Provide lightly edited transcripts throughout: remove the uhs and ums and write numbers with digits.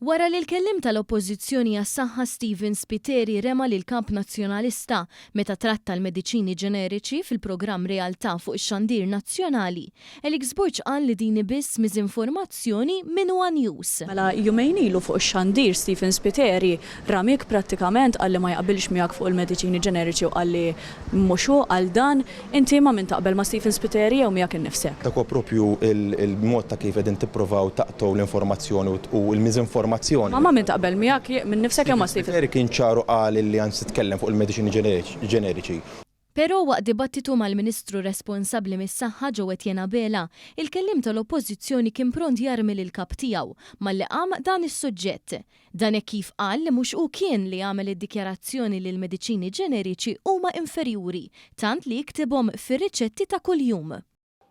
Wara li l-Kelliem tal-Oppożizzjoni għas-Saħħa Stephen Spiteri rema lill-Kap Nazzjonalista meta tratta l-mediċini ġeneriċi fil-programm Realtà fuq ix-xandir nazzjonali, Alex Borg qal li din hi biss miżinformazzjoni minn one News. Mela jumejn ilu fuq ix-xandir Stephen Spiteri ramiek prattikament, qal li ma jaqbilx miegħek fuq il-mediċini ġeneriċi u qal li mhux hu qal dan. Inti ma' min taqbel, ma' Stephen Spiteri jew miegħek innifsek? Dak huwa propju l-mod ta' kif qegħdin tipprovaw taqtgħu l-informazzjoni u l-miżinformazzjoni. Ma' ma' min taqbel, miegħek minnifsek jew ma' Stephen? Spiteri kien ċar u qal illi anzi tkellem fuq il-mediċini ġeneriċi. Però waqt dibattitu mal-Ministru responsabbli mis-Saħħa Joe Etienne Abela, il-kelliem tal-Oppożizzjoni kien pront jarmi lill-Kap tiegħu malli qam dan is-suġġett. Dan hekk kif qal li mhux hu kien li għamel id-dikjarazzjoni li l-mediċini ġeneriċi huma inferjuri, tant li jiktibhom fir-riċetti ta' kuljum.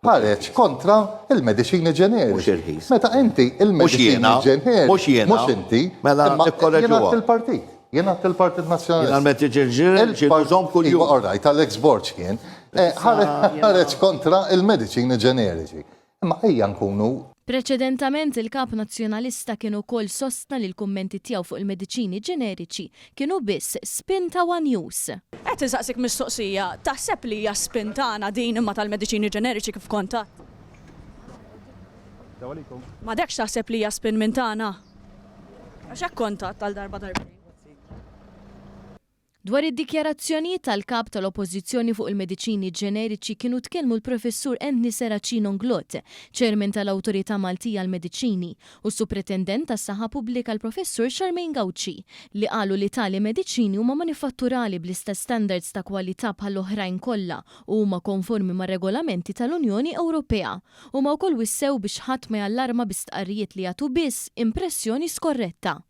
Ħareġ kontra l-mediċini ġeneriċi. Mhux irħis. Meta inti l-mediċini ġeneriċi. Mhux jiena. Mhux inti. Mela nikkorreġuha. Jien għedt il-partit. Jien għedt il-Partit Nazzjonalista. Jiena l-mediċini ġeneriċi nużhom kuljum. Iva, all right, Alex Borg kien. Ħareġ kontra l-mediċini ġeneriċi. Imma ejja nkunu. Preċedentament il-Kap Nazzjonalista kien ukoll sostna li l-kummenti tiegħu fuq il-mediċini ġeneriċi kienu biss spin ta' one News. Qed insaqsik mistoqsija, taħseb li hija spin tagħna din imma tal-mediċini ġeneriċi kif kont għedt? M'għadekx taħseb li hija spin minn tagħna? Għax hekk kont għedt għal darba darbtejn. Dwar id-dikjarazzjonijiet tal-Kap tal-Oppożizzjoni fuq il-mediċini ġeneriċi kienu tkellmu l-Professur Anthony Serracino Inglott, Chairman tal-Awtorità Maltija għall-Mediċini, u s-Supretendent tas-Saħħa Pubblika l-Professur Charmaine Gauci, li qalu li tali mediċini huma manifatturali bl-istess standards ta' kwalità bħall-oħrajn kollha u huma konformi mar-regolamenti tal-Unjoni Ewropea. Huma wkoll wissew biex ħadd ma jallarma bi stqarrijiet li jagħtu biss impressjoni skorretta.